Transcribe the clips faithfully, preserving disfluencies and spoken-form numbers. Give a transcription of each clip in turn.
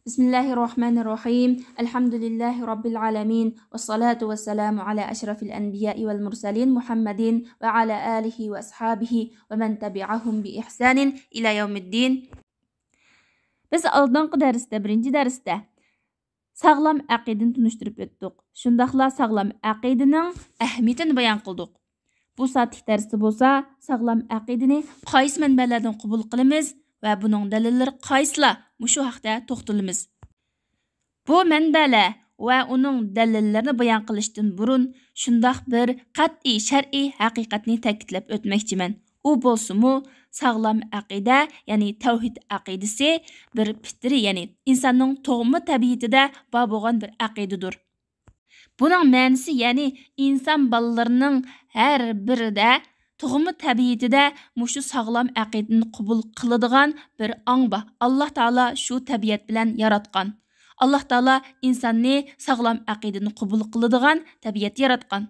بسم الله الرحمن الرحيم. الحمد لله رب العالمين، والصلاة والسلام على أشرف الأنبياء والمرسلين محمد وعلى آله وأصحابه ومن تبعهم بإحسان إلى يوم الدين. بىز ئالدىنقى دەرستە، بىرىنچى دەرستە ساغلام ئەقىدىنى تونۇشتۇرۇپ ئۆتتۇق. شۇنداقلا ساغلام ئەقىدىنىڭ ئەھمىيىتىنى بايان قىلدۇق. بۇ سائەتلىك دەرستە بولسا ساغلام ئەقىدىنى قايسى مەنبەلەردىن قوبۇل قىلىمىز ۋە بۇنىڭ دەلىللىرى قايسىلار؟ مۇشۇ ھەقتە توختىلىمىز. بۇ مەنبەلەر ۋە ئۇنىڭ دەلىللىرىنى بايان قىلىشتىن بۇرۇن، شۇنداق بىر قەتئىي شەرئىي ھەقىقەتنى تەكىتلەپ ئۆتمەكچىمەن. ئۇ بولسىمۇ، ساغلام ئەقىدە، يەنى تەۋھىد ئەقىدىسى بىر پىترىي، يەنى ئىنساننىڭ تۇغما تەبىئىتىدە بار بولغان بىر ئەقىدىدۇر. بۇنىڭ مەنىسى، يەنى ئىنسان بالىلىرىنىڭ ھەر بىرىدە تۇغما تەبىئىتىدە مۇشۇ ساغلام ئەقىدىنى قوبۇل قىلىدىغان بىر ئاڭ بار. ئاللا تائالا شۇ تەبىئەت بىلەن ياراتقان. ئاللا تائالا ئىنساننى ساغلام ئەقىدىنى قوبۇل قىلىدىغان تەبىئەتتە ياراتقان.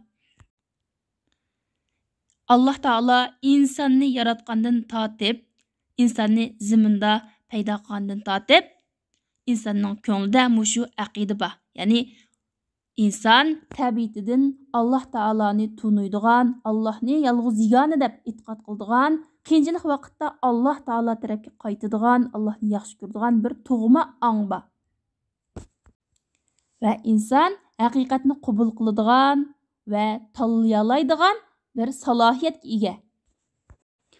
ئاللا تائالا ئىنساننى ياراتقاندىن تارتىپ، ئىنساننى زېمىندا پەيدا قىلغاندىن تارتىپ، ئىنساننىڭ كۆڭلىدە مۇشۇ ئەقىدە بار. يەنى ئىنسان تەبىئىتىدىن ئاللا تائالانى تونۇيدىغان، ئاللانى يالغۇز يېگانە دەپ ئېتىقاد قىلىدىغان، قىيىنچىلىق ۋاقىتتا ئاللا تائالا تەرەپكە قايتىدىغان، ئاللانى ياخشى كۆرىدىغان بىر تۇغما ئاڭ بار. ۋە ئىنسان ھەقىقەتنى قوبۇل قىلىدىغان ۋە تاللىيالايدىغان بىر سالاھىيەتكە ئىگە.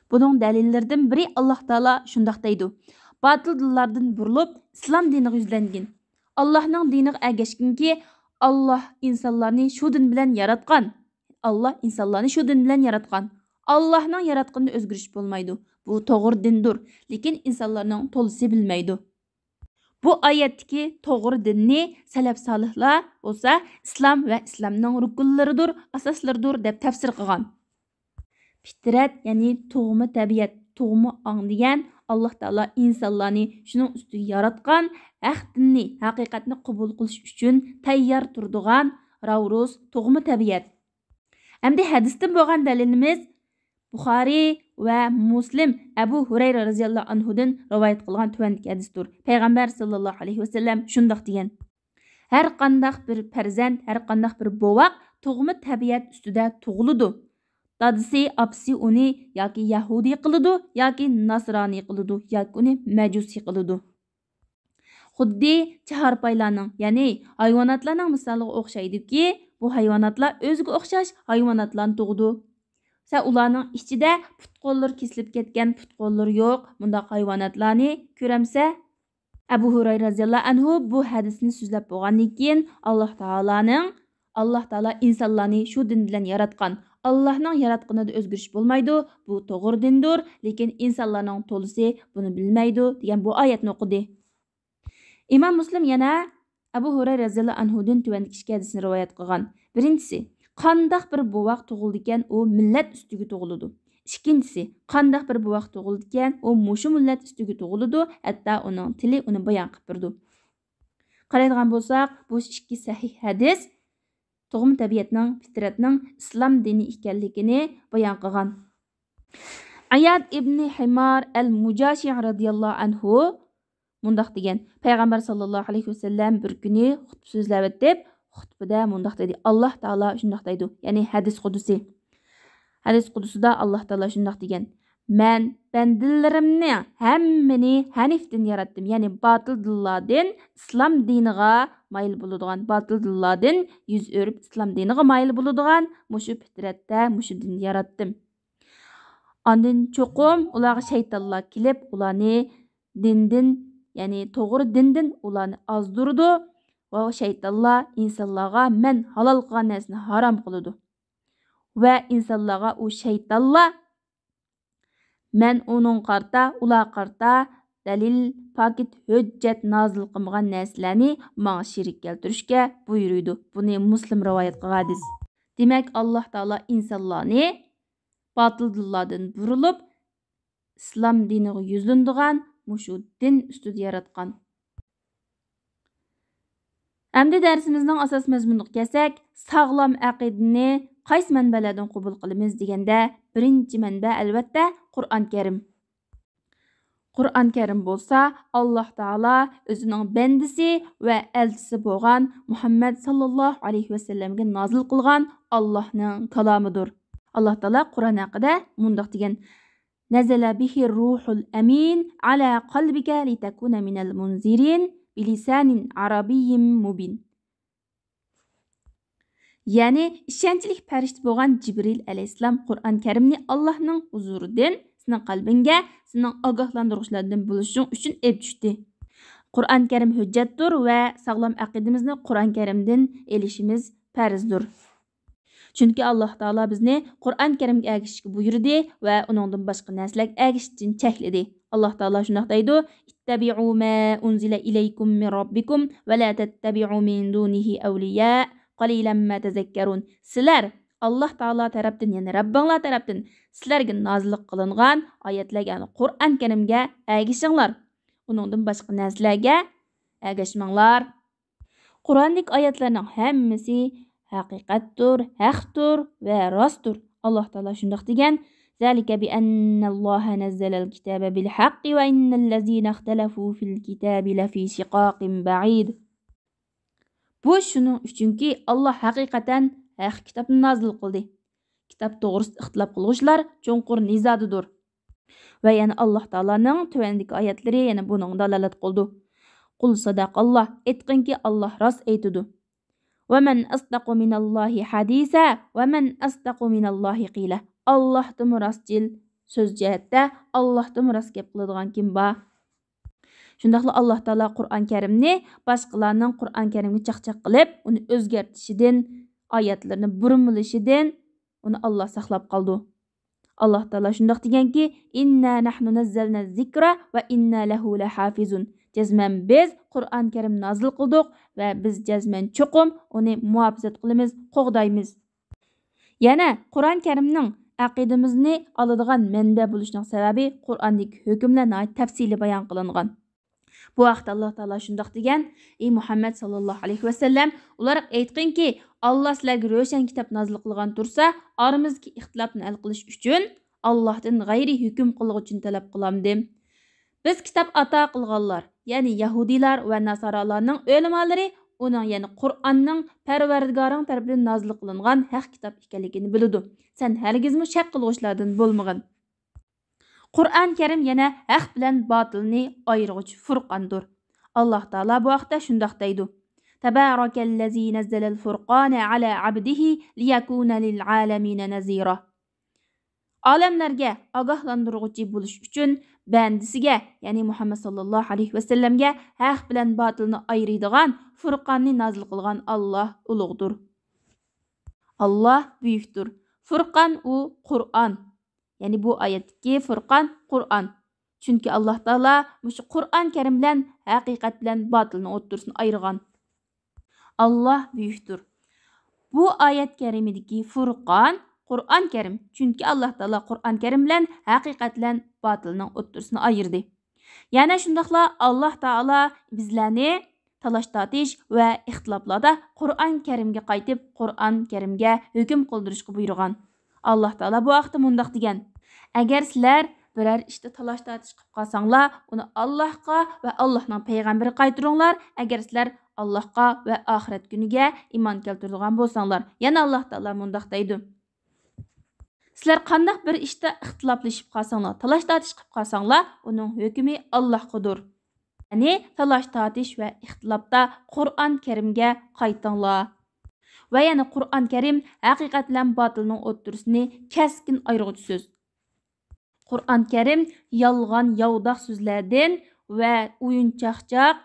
بۇنىڭ دەلىللىرىدىن بىرى، ئاللا تائالا شۇنداق دەيدۇ: باتىل دىنلاردىن بۇرۇلۇپ، ئىسلام دىنىغا يۈزلەنگىن. ئاللانىڭ دىنىغا ئەگەشكىنكى، ئاللا ئىنسانلارنى شۇ دىن بىلەن ياراتقان. ئاللا ئىنسانلارنى شۇ دىن بىلەن ياراتقان. ئاللانىڭ ياراتقىنىدا ئۆزگىرىش بولمايدۇ. بۇ توغرا دىندۇر، لېكىن ئىنسانلارنىڭ تولىسى بىلمەيدۇ. بۇ ئايەتتىكى توغرا دىننى سەلەپ سالىھلار بولسا ئىسلام ۋە ئىسلامنىڭ رۇكۇنلىرىدۇر، ئاساسلىرىدۇر دەپ تەپسىر قىلغان. پىترەت، يەنى تۇغما تەبىئەت، تۇغما ئاڭ دېگەن ئاللا تائالا ئىنسانلارنى شۇنىڭ ئۈستىگە ياراتقان، ھەق دىننى، ھەقىقەتنى قوبۇل قىلىش ئۈچۈن تەييار تۇرىدىغان راۋرۇس، تۇغما تەبىئەت. ئەمدى ھەدىستىن بولغان دەلىلىمىز بۇخارىي ۋە مۇسلىم ئەبۇ ھۇرەيرە رەزىياللاھۇ ئەنھۇدىن رىۋايەت قىلغان تۆۋەندىكى ھەدىستۇر. پەيغەمبەر ساللاللاھۇ ئەلەيھى ۋەسەللەم شۇنداق دېگەن: ھەر قانداق بىر پەرزەنت، ھەر قانداق بىر بوۋاق تۇغما تەبىئەت ئۈستىدە تۇغۇلىدۇ. دادىسى، ئاپىسى ئۇنى ياكى يەھۇدىي قىلىدۇ، ياكى ناسرانىي قىلىدۇ، ياكى ئۇنى مەجۇسىي قىلىدۇ. خۇددى چاھارپايلارنىڭ، يەنى ھايۋاناتلارنىڭ مىسالىغا ئوخشايدۇكى، بۇ ھايۋاناتلار ئۆزىگە ئوخشاش ھايۋاناتلارنى تۇغىدۇ. سەن ئۇلارنىڭ ئىچىدە پۇت-قوللىرى كېسىلىپ كەتكەن، پۇت-قوللىرى يوق مۇنداق ھايۋاناتلارنى كۆرەمسەن؟ ئەبۇ ھۇرەيرە رەزىياللاھۇ ئەنھۇ بۇ ھەدىسنى سۆزلەپ بولغاندىن كېيىن، ئاللا تائالانىڭ، ئاللا تائالا ئىنسانلارنى شۇ دىن بىلەن ياراتقان، ئاللانىڭ ياراتقىنىدا ئۆزگىرىش بولمايدۇ، بۇ توغرا دىندۇر، لېكىن ئىنسانلارنىڭ تولىسى بۇنى بىلمەيدۇ دېگەن بۇ ئايەتنى ئوقۇدى. ئىمام مۇسلىم يەنە ئەبۇ ھۇرەيرە رەزىياللاھۇ ئەنھۇدىن تۆۋەندىكى ئىككى ھەدىسنى رىۋايەت قىلغان. بىرىنچىسى، قانداق بىر بوۋاق تۇغۇلىدىكەن، ئۇ مىللەت ئۈستىگە تۇغۇلىدۇ. ئىككىنچىسى، قانداق بىر بوۋاق تۇغۇلىدىكەن، ئۇ مۇشۇ مىللەت ئۈستىگە تۇغۇلىدۇ، ھەتتا ئۇنىڭ تىلى ئۇنى بايان قىلىپ بېرىدۇ. قارايدىغان بولساق، بۇ ئىككى سەھىھ ھەدىس تۇغما تەبىئەتنىڭ، پىترەتنىڭ ئىسلام دىنى ئىكەنلىكىنى بايان قىلغان. ئىياد ئىبنى ھىمار ئەل مۇجاشى رەزىياللاھۇ ئەنھۇ مۇنداق دېگەن: پەيغەمبەر ساللاللاھۇ ئەلەيھى ۋەسەللەم بىر كۈنى خۇتبە سۆزلەۋېتىپ، خۇتبىدە مۇنداق دېدى، ئاللا تائالا شۇنداق دەيدۇ، يەنى ھەدىس قۇدسى. ھەدىس قۇدسىدا ئاللا تائالا شۇنداق دېگەن: مەن بەندىلىرىمنى ھەممىنى ھەنىف دىن ياراتتىم، يەنى باتىل دىنلاردىن ئىسلام دىنىغا مايىل بولىدىغان، باتىل دىنلاردىن يۈز ئۆرۈپ ئىسلام دىنىغا مايىل بولىدىغان مۇشۇ پىترەتتە مۇشۇ دىننى ياراتتىم. ئاندىن چوقۇم ئۇلارغا شەيتانلار كېلىپ، ئۇلارنى دىندىن، يەنى توغرا دىندىن ئۇلارنى ئازدۇرىدۇ ۋە شەيتانلار ئىنسانلارغا مەن ھالال قىلغان نەرسىنى ھارام قىلىدۇ. ۋە ئىنسانلارغا ئۇ شەيتانلار مەن ئۇنىڭغا قارىتا، ئۇلارغا قارىتا دەلىل، پاكىت، ھۆججەت نازىل قىلمىغان نەرسىلەرنى ماڭا شېرىك كەلتۈرۈشكە بۇيرۇيدۇ. بۇنى مۇسلىم رىۋايەت قىلغان ھەدىس. دېمەك، ئاللا تائالا ئىنسانلارنى باتىل دىنلاردىن بۇرۇلۇپ، ئىسلام دىنىغا يۈزلىنىدىغان مۇشۇ دىن ئۈستىدە ياراتقان. ئەمدى دەرسىمىزنىڭ ئاساس مەزمۇنىغا كەلسەك، ساغلام ئەقىدىنى قايسى مەنبەلەردىن قوبۇل قىلىمىز دېگەندە، بىرىنچى مەنبە، ئەلۋەتتە، قۇرئان كەرىم. قۇرئان كەرىم بولسا ئاللاھ تائالا ئۆزىنىڭ بەندىسى ۋە ئەلچىسى بولغان مۇھەممەد ساللاللاھۇ ئەلەيھى ۋەسەللەمگە نازىل قىلغان ئاللاھنىڭ كالامىدۇر. ئاللاھ تائالا قۇرئان ھەققىدە مۇنداق دېگەن: نزل به الروح الأمين على قلبك لتكون من المنذرين بلسان عربي مبين. يەنى ئىشەنچلىك پەرىشتە بولغان جىبرىل ئەلەيھىسسالام قۇرئان كەرىمنى ئاللاھنىڭ ھۇزۇرىدىن سېنىڭ قەلبىڭگە سېنىڭ ئاگاھلاندۇرغۇچىلاردىن بولۇشۇڭ ئۈچۈن ئېلىپ چۈشتى. قۇرئان كەرىم ھۆججەتتۇر ۋە ساغلام ئەقىدىمىزنى قۇرئان كەرىمدىن ئېلىشىمىز پەرزدۇر. چۈنكى ئاللاھ تائالا بىزنى قۇرئان كەرىمگە ئەگىشىشكە بۇيرۇدى ۋە ئۇنىڭدىن باشقا نەرسىلەرگە ئەگىشىشتىن چەكلىدى. ئاللاھ تائالا شۇنداق دەيدۇ: اتبعوا ما أنزل إليكم من ربكم ولا تتبعوا من دونه أولياء قليلا ما تذكرون. سىلەر ئاللاھ تائالا تەرەپتىن، يەنى رەببىڭلار تەرەپتىن سىلەرگە نازىل قىلىنغان ئايەتلەرگە، يەنى قۇرئان كەرىمگە ئەگىشىڭلار. ئۇنىڭدىن باشقا نەرسىلەرگە ئەگەشمەڭلار. قۇرئاندىكى ئايەتلەرنىڭ ھەممىسى ھەقىقەتتۇر، ھەقتۇر ۋە راستتۇر. ئاللاھ تائالا شۇنداق دېگەن: ذلك بأن الله نزل الكتاب بالحق وإن الذين اختلفوا في الكتاب لفي شقاق بعيد. بۇ شۇنىڭ ئۈچۈنكى، ئاللاھ ھەقىقەتەن ھەق كىتابنى نازىل قىلدى. كىتاب توغرىسىدا ئىختىلاپ قىلغۇچىلار چوڭقۇر نىزادىدۇر. ۋە يەنە ئاللاھ تائالانىڭ تۆۋەندىكى ئايەتلىرى يەنە بۇنىڭغا دالالەت قىلىدۇ. قل صدق الله، ئېيتقىنكى، ئاللاھ راست ئېيتىدۇ. ومن أصدق من الله حديثا، ومن أصدق من الله قيلا. ئاللاھتىنمۇ راستچىل سۆز جەھەتتە، ئاللاھتىنمۇ راست گەپ قىلىدىغان كىم بار؟ شۇنداقلا ئاللاھ تائالا قۇرئان كەرىمنى باشقىلارنىڭ قۇرئان كەرىمگە چاقچاق قىلىپ، ئۇنى ئۆزگەرتىشىدىن، ئايەتلىرىنى بۇرمىلىشىدىن ئۇنى ئاللاھ ساقلاپ قالىدۇ. ئاللاھ تائالا شۇنداق دېگەنكى، إنا نحن نزلنا الذكر وإنا له لحافظون. جەزمەن بىز قۇرئان كەرىم نازىل قىلدۇق ۋە بىز جەزمەن چوقۇم ئۇنى مۇھاپىزەت قىلىمىز، قوغدايمىز. يەنە قۇرئان كەرىمنىڭ ئەقىدىمىزنى ئالىدىغان مەنبە بولۇشىنىڭ سەۋەبى، قۇرئاندىكى ھۆكۈملەر ناھايىتى تەپسىلىي بايان قىلىنغان. بۇ ھەقتە ئاللاھ تائالا شۇنداق دېگەن: ئى مۇھەممەد ساللاللاھۇ ئەلەيھى ۋەسەللەم، ئۇلارغا ئېيتقىنكى، ئاللاھ سىلەرگە روشەن كىتاب نازىل قىلغان تۇرسا، ئارىمىزدىكى ئىختىلاپنى ھەل قىلىش ئۈچۈن ئاللاھتىن غەيرىي ھۆكۈم قىلغۇچىنى تەلەپ قىلامدىم؟ بىز كىتاب ئاتا قىلغانلار، يەنى يەھۇدىيلار ۋە ناسارالارنىڭ ئۆلىمالىرى ئۇنىڭ، يەنى قۇرئاننىڭ پەرۋەردىگارىڭ تەرىپىدىن نازىل قىلىنغان ھەق كىتاب ئىكەنلىكىنى بىلىدۇ. سەن ھەرگىزمۇ شەك قىلغۇچىلاردىن بولمىغىن. قۇرئان كەرىم يەنە ھەق بىلەن باتىلنى ئايرىغۇچى فۇرقاندۇر. ئاللاھ تائالا بۇ ھەقتە شۇنداق دەيدۇ: تبارك الذي نزل الفرقان على عبده ليكون للعالمين نذيرا. ئالەملەرگە ئاگاھلاندۇرغۇچى بولۇش ئۈچۈن بەندىسىگە، يەنى مۇھەممەد ساللاللاھۇ ئەلەيھى ۋەسەللەمگە ھەق بىلەن باتىلنى ئايرىيدىغان فۇرقاننى نازىل قىلغان ئاللاھ ئۇلۇغدۇر. ئاللاھ بۈيۈكتۇر. فۇرقان ئۇ قۇرئان. يەنى بۇ ئايەتتىكى فۇرقان، قۇرئان. چۈنكى ئاللاھ تائالا مۇشۇ قۇرئان كەرىم بىلەن ھەقىقەت بىلەن باتىلنىڭ ئوتتۇرىسىنى ئايرىغان. ئاللاھ بۈيۈكتۇر. بۇ ئايەت كەرىمىدىكى فۇرقان، قۇرئان كەرىم. چۈنكى ئاللاھ تائالا قۇرئان كەرىم بىلەن ھەقىقەت بىلەن باتىلنىڭ ئوتتۇرىسىنى ئايرىدى. يەنە شۇنداقلا ئاللاھ تائالا بىزلەرنى تالاش-تارتىش ۋە ئىختىلاپلاردا قۇرئان كەرىمگە قايتىپ، قۇرئان كەرىمگە ھۆكۈم قىلدۇرۇشقا بۇيرۇغان. ئاللاھ تائالا بۇ ھەقتە مۇنداق دېگەن: ئەگەر سىلەر بىرەر ئىشتا تالاش-تارتىش قىلىپ قالساڭلار، ئۇنى ئاللاھقا ۋە ئاللاھنىڭ پەيغەمبىرىگە قايتۇرۇڭلار. ئەگەر سىلەر ئاللاھقا ۋە ئاخىرەت كۈنىگە ئىمان كەلتۈرىدىغان بولساڭلار. يەنە ئاللاھ تائالا مۇنداق دەيدۇ: سىلەر قانداق بىر ئىشتا ئىختىلاپلىشىپ قالساڭلار، تالاش-تارتىش قىلىپ قالساڭلار، ئۇنىڭ ھۆكمى ئاللاھقىدۇر. يەنى تالاش-تارتىش ۋە ئىختىلاپتا قۇرئان كەرىمگە قايتىڭلار. ۋە يەنە قۇرئان كەرىم ھەقىقەت بىلەن باتىلنىڭ ئوتتۇرىسىنى كەسكىن ئايرىغۇچى سۆز. قۇرئان كەرىم يالغان، ياۋىداق سۆزلەردىن ۋە ئويۇن-چاقچاق،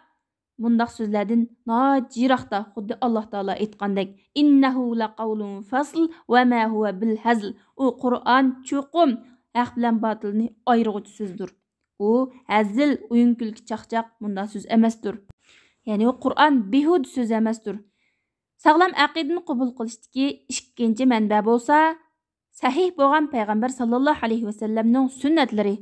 مۇنداق سۆزلەردىن ناھايىتى يىراقتا، خۇددى ئاللاھ تائالا ئېيتقاندەك: إنه لقول فصل وما هو بالهزل. ئۇ قۇرئان چوقۇم ھەق بىلەن باتىلنى ئايرىغۇچى سۆزدۇر. ئۇ ھەزىل، ئويۇن-كۈلكە، چاقچاق، مۇنداق سۆز ئەمەستۇر. يەنى ئۇ قۇرئان بىھۇدە سۆز ئەمەستۇر. ساغلام ئەقىدىنى قوبۇل قىلىشتىكى ئىككىنچى مەنبە بولسا، سەھىھ بولغان پەيغەمبەر ساللاللاھۇ ئەلەيھى ۋەسەللەمنىڭ سۈننەتلىرى.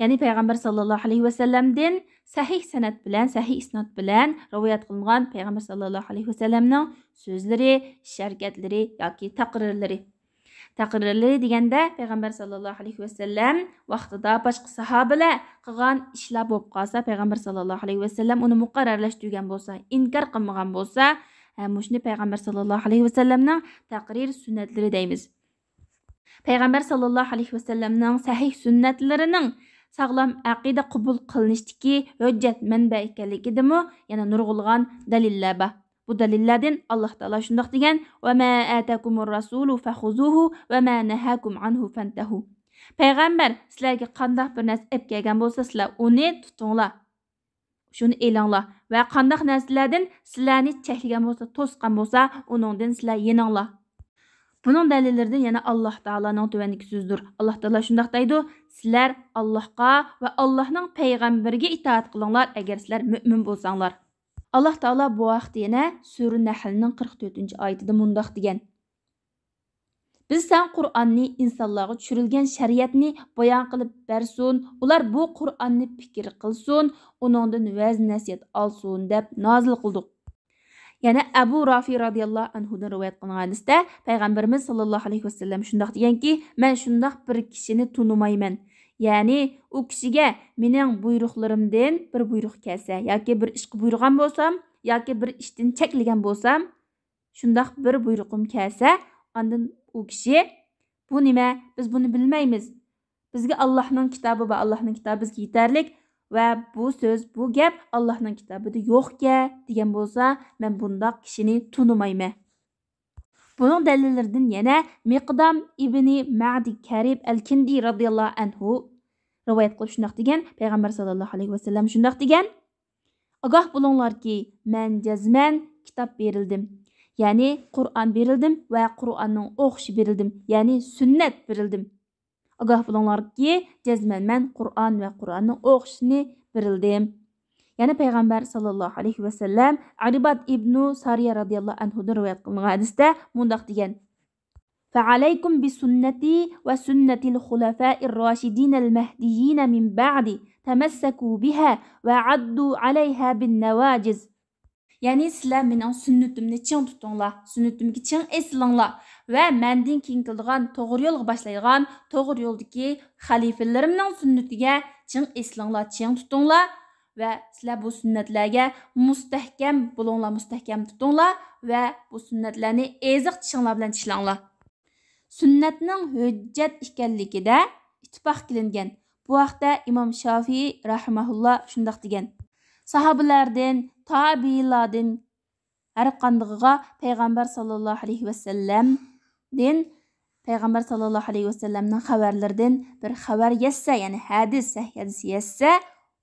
يەنى پەيغەمبەر ساللاللاھۇ ئەلەيھى ۋەسەللەمدىن سەھىھ سەنەد بىلەن، سەھىھ ئىسناد بىلەن رىۋايەت قىلىنغان پەيغەمبەر ساللاللاھۇ ئەلەيھى ۋەسەللەمنىڭ سۆزلىرى، ئىش-ھەرىكەتلىرى ياكى تەقرىرلىرى. تەقرىرلىرى دېگەندە، پەيغەمبەر ساللاللاھۇ ئەلەيھى ۋەسەللەم ۋاقتىدا باشقا ساھابىلەر قىلغان ئىشلار بولۇپ قالسا، پەيغەمبەر ساللاللاھۇ ئەلەيھى ۋەسەللەم ئۇنى مۇقەررەرلەشتۈرگەن بولسا، ئىنكار قىلمىغان بولسا، ھە، مۇشۇنى پەيغەمبەر ساللاللاھۇ ئەلەيھى ۋەسەللەمنىڭ تەقرىر سۈننەتلىرى دەيمىز. پەيغەمبەر ساللاللاھۇ ئەلەيھى ۋەسەللەمنىڭ سەھىھ سۈننەتلىرىنىڭ ساغلام ئەقىدە قوبۇل قىلىنىشتىكى ھۆججەت مەنبە ئىكەنلىكىدىمۇ يەنە نۇرغۇنلىغان دەلىللەر بار. بۇ دەلىللەردىن ئاللاھ تائالا شۇنداق دېگەن، «وما آتاكم الرسول فخذوه وما نهاكم عنه فانتهوا.» پەيغەمبەر سىلەرگە قانداق بىر نەرسە ئەپ كەلگەن بولسا، سىلەر ئۇنى تۇتۇڭلار. شۇنى ئېلىڭلار ۋە قانداق نەرسىلەردىن سىلەرنى چەكلىگەن بولسا، توسقان بولسا، ئۇنىڭدىن سىلەر يېنىڭلار. بۇنىڭ دەلىللىرىدىن يەنە ئاللاھ تائالانىڭ تۆۋەندىكى سۆزىدۇر. ئاللاھ تائالا شۇنداق دەيدۇ، سىلەر ئاللاھقا ۋە ئاللاھنىڭ پەيغەمبىرىگە ئىتائەت قىلىڭلار، ئەگەر سىلەر مۆمىن بولساڭلار. ئاللاھ تائالا بۇ ھەقتە يەنە سۈرە نەھلنىڭ قىرىق تۆتىنچى ئايىتىدە مۇنداق دېگەن، بىز ساڭا قۇرئاننى، ئىنسانلارغا چۈشۈرۈلگەن شەرىئەتنى بايان قىلىپ بەرسۇن، ئۇلار بۇ قۇرئاننى پىكىر قىلسۇن، ئۇنىڭدىن ۋەز-نەسىھەت ئالسۇن دەپ نازىل قىلدۇق. يەنە ئەبۇ رافى رازىياللاھۇ ئەنھۇدىن رىۋايەت قىلىنغان ھەدىستە پەيغەمبىرىمىز ساللاللاھۇ ئەلەيھى ۋەسەللەم شۇنداق دېگەنكى، مەن شۇنداق بىر كىشىنى تونۇمايمەن. يەنى ئۇ كىشىگە مېنىڭ بۇيرۇقلىرىمدىن بىر بۇيرۇق كەلسە ياكى بىر ئىشقا بۇيرۇغان بولسام ياكى بىر ئىشتىن چەكلىگەن بولسام، شۇنداق بىر بۇيرۇقۇم كەلسە، ئاندىن ئۇ كىشى، بۇ نېمە؟ بىز بۇنى بىلمەيمىز. بىزگە ئاللاھنىڭ كىتابى بار، ئاللاھنىڭ كىتابى بىزگە يېتەرلىك ۋە بۇ سۆز، بۇ گەپ ئاللاھنىڭ كىتابىدا يوقكەن دېگەن بولسا، مەن بۇنداق كىشىنى تونۇمايمەن. بۇنىڭ دەلىللىرىدىن يەنە مىقدام ئىبنى مەدى كەرىب ئەل كىندى رازىياللاھۇ ئەنھۇ رىۋايەت قىلىپ شۇنداق دېگەن، پەيغەمبەر ساللاللاھۇ ئەلەيھى ۋەسەللەم شۇنداق دېگەن، ئاگاھ بولۇڭلاركى، مەن جەزمەن كىتاب بېرىلدىم، يەنى قۇرئان بېرىلدىم ۋە قۇرئاننىڭ ئوخشىشى بېرىلدىم، يەنى سۈننەت بېرىلدىم. ئاگاھ بولۇڭلاركى، جەزمەن مەن قۇرئان ۋە قۇرئاننىڭ ئوخشىشىنى بېرىلدىم. يەنە پەيغەمبەر ساللاللاھۇ ئەلەيھى ۋەسەللەم ئەرباد ئىبنۇ سارىيە رازىياللاھۇ ئەنھۇدىن رىۋايەت قىلىنغان ھەدىستە مۇنداق دېگەن، فعليكم بسنتي وسنة الخلفاء الراشدين المهديين من بعدي، تمسكوا بها وعضوا عليها بالنواجذ. يەنى سىلەر مېنىڭ سۈننىتىمنى چىڭ تۇتۇڭلار، سۈننىتىمگە چىڭ ئېسىلىڭلار ۋە مەندىن كېيىن كېلىدىغان توغرا يولغا باشلايدىغان توغرا يولدىكى خەلىپىلىرىمنىڭ سۈننىتىگە چىڭ ئېسىلىڭلار، چىڭ تۇتۇڭلار ۋە سىلەر بۇ سۈننەتلەرگە مۇستەھكەم بولۇڭلار، مۇستەھكەم تۇتۇڭلار ۋە بۇ سۈننەتلەرنى ئېزىق چىشىڭلار بىلەن چىشلەڭلار. سۈننەتنىڭ ھۆججەت ئىكەنلىكىدە ئىتتىپاق قىلىنگەن. بۇ ھەقتە ئىمام شافىئى رەھىمەھۇللا شۇنداق دېگەن، ساھابىلەردىن، تابىئىنلاردىن ھەر قاندىقىغا پەيغەمبەر ساللاللاھۇ ئەلەيھى ۋەسەللەمدىن، پەيغەمبەر ساللاللاھۇ ئەلەيھى ۋەسەللەمنىڭ خەۋەرلىرىدىن بىر خەۋەر يەتسە، يەنى ھەدىس، سەھىھ ھەدىس يەتسە،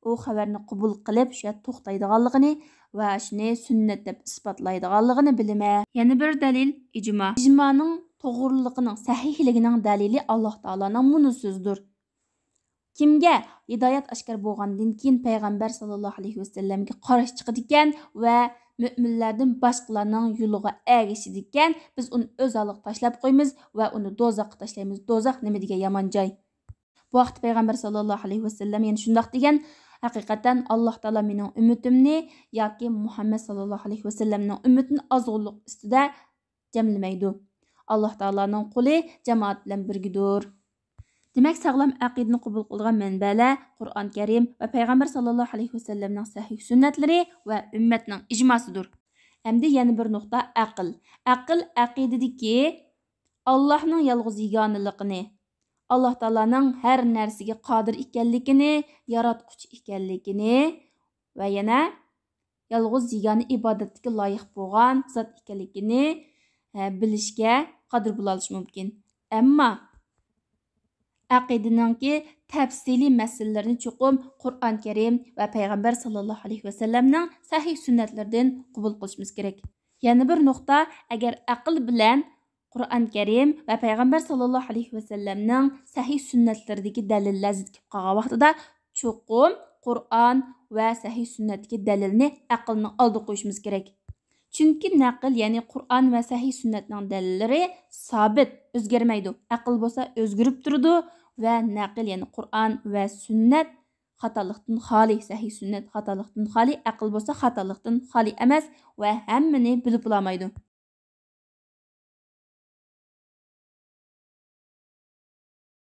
ئۇ خەۋەرنى قوبۇل قىلىپ، شۇ يەردە توختايدىغانلىقىنى ۋە شۇنى سۈننەت دەپ ئىسپاتلايدىغانلىقىنى بىلىمەن. يەنە بىر دەلىل ئىجما. ئىجمانىڭ توغرىلىقىنىڭ، سەھىھلىكىنىڭ دەلىلى ئاللاھ تائالانىڭ مۇنۇ سۆزىدۇر. كىمگە ھىدايەت ئاشكارا بولغاندىن كېيىن پەيغەمبەر ساللاللاھۇ ئەلەيھى ۋەسەللەمگە قارشى چىقىدىكەن ۋە مۆمىنلەردىن باشقىلارنىڭ يولىغا ئەگىشىدىكەن، بىز ئۇنى ئۆز ھالىغا تاشلاپ قويىمىز ۋە ئۇنى دوزاخقا تاشلايمىز. دوزاخ نېمە دېگەن يامان جاي. بۇ ھەقتە پەيغەمبەر ساللاللاھۇ ئەلەيھى ۋەسەللەم يەنە شۇنداق دېگەن، ھەقىقەتەن ئاللاھ تائالا مېنىڭ ئۈممىتىمنى ياكى مۇھەممەد ساللاللاھۇ ئەلەيھى ۋەسەللەمنىڭ ئۈممىتىنى ئازغۇنلۇق ئۈستىدە جەملىمەيدۇ. ئاللاھ تائالانىڭ قۇلى جامائەت بىلەن بىرگىدۇر. دېمەك، ساغلام ئەقىدىنى قوبۇل قىلىدىغان مەنبەلەر قۇرئان كەرىم ۋە پەيغەمبەر ساللاللاھۇ ئەلەيھى ۋەسەللەمنىڭ سەھىھ سۈننەتلىرى ۋە ئۈممەتنىڭ ئىجماسىدۇر. ئەمدى يەنە بىر نۇقتا، ئەقىل. ئەقىل ئەقىدىدىكى ئاللاھنىڭ يالغۇز يېگانىلىقىنى، ئاللاھ تائالانىڭ ھەر نەرسىگە قادىر ئىكەنلىكىنى، ياراتقۇچى ئىكەنلىكىنى ۋە يەنە يالغۇز يېگانە ئىبادەتكە لايىق بولغان زات ئىكەنلىكىنى، ئە، بىلىشكە قادىر بولالىشى مۇمكىن. ئەمما ئەقىدىنىڭكى تەپسىلىي مەسىلىلىرىنى چوقۇم قۇرئان كەرىم ۋە پەيغەمبەر ساللاللاھۇ ئەلەيھى ۋەسەللەمنىڭ سەھىھ سۈننەتلىرىدىن قوبۇل قىلىشىمىز كېرەك. يەنە بىر نۇقتا، ئەگەر ئەقىل بىلەن قۇرئان كەرىم ۋە پەيغەمبەر ساللاللاھۇ ئەلەيھى ۋەسەللەمنىڭ سەھىھ سۈننەتلىرىدىكى دەلىللەر زىت كېلىپ قالغان ۋاقتىدا، چوقۇم قۇرئان ۋە سەھىھ سۈننەتتىكى دەلىلنى ئەقىلنىڭ ئالدىغا قويۇشىمىز كېرەك. چۈنكى نەقىل، يەنى قۇرئان ۋە سەھىھ سۈننەتنىڭ دەلىللىرى سابىت، ئۆزگەرمەيدۇ. ئەقىل بولسا ئۆزگىرىپ تۇرىدۇ ۋە نەقىل، يەنى قۇرئان ۋە سۈننەت خاتالىقتىن خالىي، سەھىھ سۈننەت خاتالىقتىن خالىي، ئەقىل بولسا خاتالىقتىن خالىي ئەمەس ۋە ھەممىنى بىلىپ بولالمايدۇ.